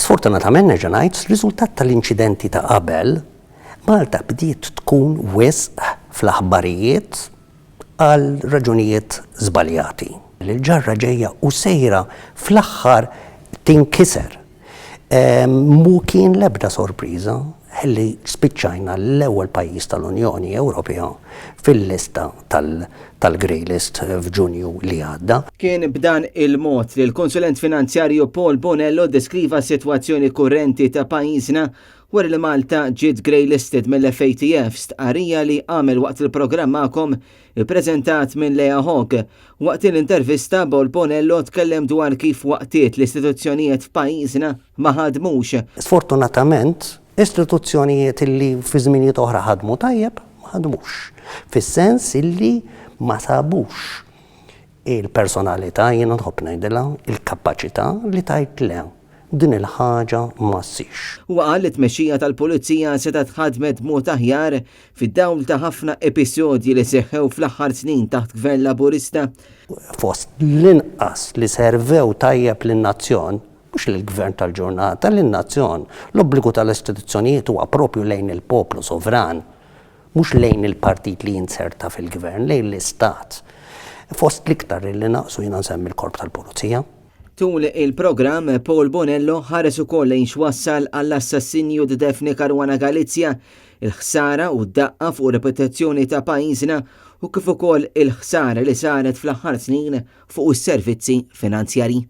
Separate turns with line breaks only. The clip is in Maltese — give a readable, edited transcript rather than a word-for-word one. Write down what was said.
Sfortunatament nerġa' ngħid, riżultat tal-inċidenti ta' qabel, Malta bdiet tkun wisq fl-aħbarijiet għal raġunijiet żbaljati. Il-ġarra ġejja u sejra fl-aħħar tinkiser. Mhu kien l-ebda sorpriża li spiċċajna l-ewwel pajjiż tal-Unjoni Ewropea fil-lista tal-grey list f'Ġunju li għadda.
Kien b'dan il-mod li l-konsulent finanzjarju Paul Bonello ddeskriva s-sitwazzjoni kurrenti ta' pajjiżna Wara li Malta ġiet grey listed mill-FATF, stqarrija li għamel waqt il-programm Magħkom ippreżentat minn Lea Hogg. Waqt din l-intervista, Paul Bonello tkellem dwar kif waqtiet l-istituzzjonijiet f'pajjiżna ma ħadmux.
Sfortunatament, istituzzjonijiet li fi żminijiet oħra ħadmu tajjeb, ma ħadmux. Fis-sens illi ma sabux il-personalità, jiena nħobb ngħidilha, il-kapaċità li tgħid le. Din il-ħaġa ma ssirx.
Huwa qal li t-tmexxija tal-Pulizija setgħet ħadmet b'mod aħjar fid-dawl ta' ħafna episodji li seħħew fl-aħħar snin taħt Gvern Laburista.
Fost l-inqas li servew tajjeb lin-nazzjon, mhux lill-Gvern tal-ġurnata, lin-nazzjon. L-obbligu tal-istituzzjonijiet huwa proprju lejn il-poplu sovran, mhux lejn il-partit li jinzerta fil-Gvern, lejn l-Istat. Fost l-iktar li naqsu jiena nsemmi l-Korp tal-Pulizija.
Tul il-programm, Paul Bonello ħares ukoll lejn x'wassal għall-assassinju ta' Daphne Caruana Galizia, il-ħsara u d-daqqa fuq ir-reputazzjoni ta' pajjiżna u kif ukoll il-ħsara li saret fl-aħħar snin fuq is-servizzi finanzjarji.